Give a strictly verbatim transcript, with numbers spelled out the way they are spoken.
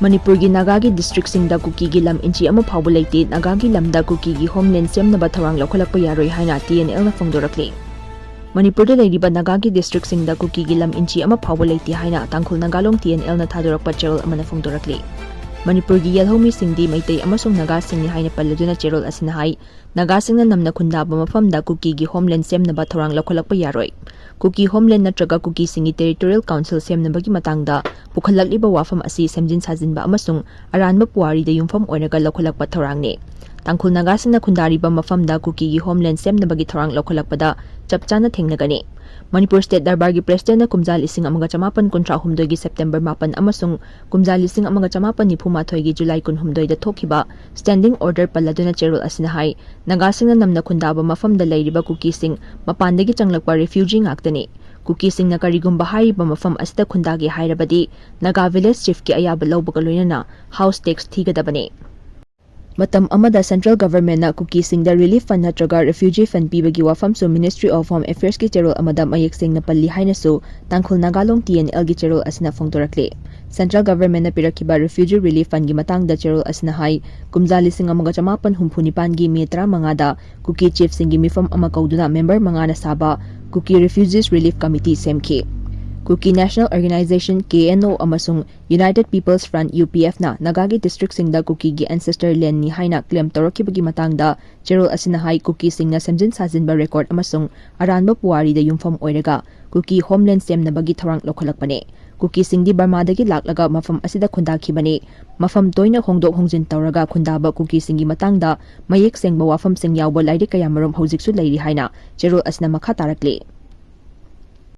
ꯃꯅꯤꯄꯨꯔꯒꯤ ꯅꯥꯒꯥꯒꯤ ꯗꯤꯁꯇ꯭ꯔꯤꯛꯁꯤꯡꯗ ꯀꯨꯀꯤꯒꯤ ꯂꯝ ꯏꯟꯆꯤ ꯑꯃ ꯐꯥꯎꯕ ꯂꯩꯇꯦ, ꯅꯥꯒꯥꯒꯤ ꯂꯝꯗ ꯀꯨꯀꯤꯒꯤ ꯍꯣꯝꯂꯦꯟ ꯁꯦꯝꯅꯕ ꯊꯧꯔꯥꯡ ꯂꯧꯈꯠꯂꯛꯄ ꯌꯥꯔꯣꯏ ꯍꯥꯏꯅ ꯇꯤ ꯑꯦꯟ ꯑꯦꯜꯅ ꯐꯣꯡꯗꯣꯔꯛꯂꯤ꯫ ꯃꯅꯤꯄꯨꯔꯗ ꯂꯩꯔꯤꯕ ꯅꯥꯒꯥꯒꯤ ꯗꯤꯁꯇ꯭ꯔꯤꯛꯁꯤꯡꯗ ꯀꯨꯀꯤꯒꯤ ꯂꯝ ꯏꯟꯆꯤ ꯑꯃ ꯐꯥꯎꯕ ꯂꯩꯇꯦ ꯍꯥꯏꯅ ꯇꯥꯡꯈꯨꯜ ꯅꯥꯒꯥꯂꯣꯡ ꯇꯤ ꯑꯦꯟ ꯑꯦꯜꯅ ꯊꯥꯗꯣꯔꯛꯄ ꯆꯦꯔꯣꯜ ꯑꯃꯅ ꯐꯣꯡꯗꯣꯔꯛꯂꯤ꯫ ꯃꯅꯤꯄꯨꯔꯒꯤ ꯌꯦꯜꯍꯧꯃꯤꯁꯤꯡꯗꯤ ꯃꯩꯇꯩ ꯑꯃꯁꯨꯡ ꯅꯥꯒꯥꯁꯤꯡꯅꯤ ꯍꯥꯏꯅ ꯄꯜꯂꯗꯨꯅ ꯆꯦꯔꯣꯜ ꯑꯁꯤꯅ ꯍꯥꯏ, ꯅꯥꯒꯥꯁꯤꯡꯅ ꯅꯝꯅ ꯈꯨꯟꯗꯥꯕ ꯃꯐꯝꯗ ꯀꯨꯀꯤꯒꯤ ꯍꯣꯝꯂꯦꯟ ꯁꯦꯝꯅꯕ ꯊꯧꯔꯥꯡ ꯂꯧꯈꯠꯂꯛꯄ ꯌꯥꯔꯣꯏ꯫ ꯀꯨꯀꯤ ꯍꯣꯝꯂꯦꯟ ꯅꯠꯇ꯭ꯔꯒ ꯀꯨꯀꯤꯁꯤꯡꯒꯤ ꯇꯦꯔꯤꯇꯣꯔꯤꯌꯦꯜ ꯀꯥꯎꯟꯁꯤꯜ ꯁꯦꯝꯅꯕꯒꯤ ꯃꯇꯥꯡꯗ ꯄꯨꯈꯠꯂꯛꯂꯤꯕ ꯋꯥꯐꯝ ꯑꯁꯤ ꯁꯦꯝꯖꯤꯟ ꯁꯥꯖꯤꯟꯕ ꯑꯃꯁꯨꯡ ꯑꯔꯥꯟꯕ ꯄꯨꯋꯥꯔꯤꯗ ꯌꯨꯝꯐꯝ ꯑꯣꯏꯔꯒ ꯂꯧꯈꯠꯂꯛꯄ ꯊꯧꯔꯥꯡꯅꯤ꯫ ꯇꯥꯡꯈꯨꯜ ꯅꯥꯒꯥꯁꯤꯡꯅ ꯈꯨꯟꯗꯥꯔꯤꯕ ꯃꯐꯝꯗ ꯀꯨꯀꯤꯒꯤ ꯍꯣꯝꯂꯦꯟ ꯁꯦꯝꯅꯕꯒꯤ ꯊꯧꯔꯥꯡ ꯂꯧꯈꯠꯂꯛꯄꯗ ꯆꯞ ꯆꯥꯅ ꯊꯦꯡꯅꯒꯅꯤ꯫ ꯃꯅꯤꯄꯨꯔ ꯁ꯭ꯇꯦꯠ ꯗꯔꯕꯥꯔꯒꯤ ꯄ꯭ꯔꯦꯁꯤꯗꯦꯟꯠꯅ ꯀꯨꯝꯖꯥ ꯂꯤꯁꯤꯡ ꯑꯃꯒ ꯆꯃꯥꯄꯟ ꯀꯨꯟꯊ꯭ꯔꯥ ꯍꯨꯝꯗꯣꯏꯒꯤ ꯁꯦꯞꯇꯦꯝꯕꯔ ꯃꯥꯄꯟ ꯑꯃꯁꯨꯡ ꯀꯨꯝꯖꯥ ꯂꯤꯁꯤꯡ ꯑꯃꯒ ꯆꯃꯥꯄꯟ ꯅꯤꯐꯨ ꯃꯥꯊꯣꯏꯒꯤ ꯖꯨꯂꯥꯏ ꯀꯨꯟꯍꯨꯝꯗꯣꯏꯗ ꯊꯣꯛꯈꯤꯕ ꯁ꯭ꯇꯦꯟꯗꯤꯡ ꯑꯣꯔꯗꯔ ꯄꯜꯂꯗꯨꯅ ꯆꯦꯔꯣꯜ ꯑꯁꯤꯅ ꯍꯥꯏ, ꯅꯥꯒꯥꯁꯤꯡꯅ ꯅꯝꯅ ꯈꯨꯟꯗꯥꯕ ꯃꯐꯝꯗ ꯂꯩꯔꯤꯕ ꯀꯨꯀꯤꯁꯤꯡ ꯃꯄꯥꯟꯗꯒꯤ ꯆꯪꯂꯛꯄ ꯔꯤꯐ꯭ꯌꯨꯖꯤ ꯉꯥꯛꯇꯅꯤ꯫ ꯀꯨꯀꯤꯁꯤꯡꯅ ꯀꯔꯤꯒꯨꯝꯕ ꯍꯥꯏꯔꯤꯕ ꯃꯐꯝ ꯑꯁꯤꯗ ꯈꯨꯟꯗꯥꯒꯦ ꯍꯥꯏꯔꯕꯗꯤ ꯅꯥꯒꯥ ꯚꯤꯂꯦꯖ ꯆꯤꯐꯀꯤ ꯑꯌꯥꯕ ꯂꯧꯕꯒ ꯂꯣꯏꯅꯅ ꯍꯥꯎꯁ ꯇꯦꯛꯁ ꯊꯤꯒꯗꯕꯅꯤ꯫ ꯃꯇꯝ ꯑꯃꯗ ꯁꯦꯟꯇ꯭ꯔꯦꯜ ꯒꯚꯔꯟꯃꯦꯟꯠꯅ ꯀꯨꯀꯤꯁꯤꯡꯗ ꯔꯤꯂꯤꯐ ꯐꯟꯗ ꯅꯠꯇ꯭ꯔꯒ ꯔꯤꯐ꯭ꯌꯨꯖꯤ ꯐꯟꯗ ꯄꯤꯕꯒꯤ ꯋꯥꯐꯝꯁꯨ ꯃꯤꯅꯤꯁꯇ꯭ꯔꯤ ꯑꯣꯐ ꯍꯣꯝ ꯑꯦꯐꯤꯌꯔꯁꯀꯤ ꯆꯦꯔꯣꯜ ꯑꯃꯗ ꯃꯌꯦꯛ ꯁꯦꯡꯅ ꯄꯜꯂꯤ ꯍꯥꯏꯅꯁꯨ ꯇꯥꯡꯈꯨꯜ ꯅꯥꯒꯥꯂꯣꯡ ꯇꯤ ꯑꯦꯟ ꯑꯦꯜꯒꯤ ꯆꯦꯔꯣꯜ ꯑꯁꯤꯅ ꯐꯣꯡꯗꯣꯔꯛꯂꯤ꯫ ꯁꯦꯟꯇ꯭ꯔꯦꯜ ꯒꯚꯔꯟꯃꯦꯟꯠꯅ ꯄꯤꯔꯛꯈꯤꯕ ꯔꯤꯐ꯭ꯌꯨꯖꯤ ꯔꯤꯂꯤꯐ ꯐꯟꯗꯒꯤ ꯃꯇꯥꯡꯗ ꯆꯦꯔꯣꯜ ꯑꯁꯤꯅ ꯍꯥꯏ, ꯀꯨꯝꯖꯥ ꯂꯤꯁꯤꯡ ꯑꯃꯒ ꯆꯃꯥꯄꯟ ꯍꯨꯝꯐꯨ ꯅꯤꯄꯥꯟꯒꯤ ꯃꯦ ꯇꯔꯥꯃꯉꯥꯗ ꯀꯨꯀꯤ ꯆꯤꯐꯁꯤꯡꯒꯤ ꯃꯤꯐꯝ ꯑꯃ ꯀꯧꯗꯨꯅ ꯃꯦꯝꯕꯔ ꯃꯉꯥꯅ ꯁꯥꯕ ꯀꯨꯀꯤ ꯔꯤꯐ꯭ꯌꯨꯖꯤꯁ ꯔꯤꯂꯤꯐ ꯀꯃꯤꯇꯤ ꯁꯦꯝꯈꯤ꯫ ꯀꯨꯀꯤ ꯅꯦꯁꯅꯦꯜ ꯑꯣꯔꯒꯅꯥꯏꯖꯦꯁꯟ, ꯀꯦ ꯑꯦꯟ ꯑꯣ, ꯑꯃꯁꯨꯡ ꯌꯨꯅꯥꯏꯇꯦꯗ ꯄꯤꯄꯜꯁ ꯐ꯭ꯔꯟꯠ, ꯌꯨ ꯄꯤ ꯑꯦꯐꯅ ꯅꯥꯒꯥꯒꯤ ꯗꯤꯁꯇ꯭ꯔꯤꯛꯁꯤꯡꯗ ꯀꯨꯀꯤꯒꯤ ꯑꯦꯟꯁꯦꯁꯇꯔ ꯂꯦꯟꯅꯤ ꯍꯥꯏꯅ ꯀ꯭ꯂꯦꯝ ꯇꯧꯔꯛꯈꯤꯕꯒꯤ ꯃꯇꯥꯡꯗ ꯆꯦꯔꯣꯜ ꯑꯁꯤꯅ ꯍꯥꯏ, ꯀꯨꯀꯤꯁꯤꯡꯅ ꯁꯦꯝꯖꯤꯟ ꯁꯥꯖꯤꯟꯕ ꯔꯦꯀꯣꯔꯗ ꯑꯃꯁꯨꯡ ꯑꯔꯥꯟꯕ ꯄꯨꯋꯥꯔꯤꯗ ꯌꯨꯝꯐꯝ ꯑꯣꯏꯔꯒ ꯀꯨꯀꯤ ꯍꯣꯝꯂꯦꯟ ꯁꯦꯝꯅꯕꯒꯤ ꯊꯧꯔꯥꯡ ꯂꯧꯈꯠꯂꯛꯄꯅꯤ꯫ ꯀꯨꯀꯤꯁꯤꯡꯗꯤ ꯕꯔꯃꯥꯗꯒꯤ ꯂꯥꯛꯂꯒ ꯃꯐꯝ ꯑꯁꯤꯗ ꯈꯨꯟꯗꯥꯈꯤꯕꯅꯤ꯫ ꯃꯐꯝ ꯇꯣꯏꯅ ꯍꯣꯡꯗꯣꯛ ꯍꯣꯡꯖꯤꯟ ꯇꯧꯔꯒ ꯈꯨꯟꯗꯥꯕ ꯀꯨꯀꯤꯁꯤꯡꯒꯤ ꯃꯇꯥꯡꯗ ꯃꯌꯦꯛ ꯁꯦꯡꯕ ꯋꯥꯐꯝꯁꯤꯡ ꯌꯥꯎꯕ ꯂꯥꯏꯔꯤꯛ ꯀꯌꯥꯃꯔꯨꯝ ꯍꯧꯖꯤꯛꯁꯨ ꯂꯩꯔꯤ ꯍꯥꯏꯅ ꯆꯦꯔꯣꯜ ꯑꯁꯤꯅ ꯃꯈꯥ ꯇꯥꯔꯛꯂꯤ꯫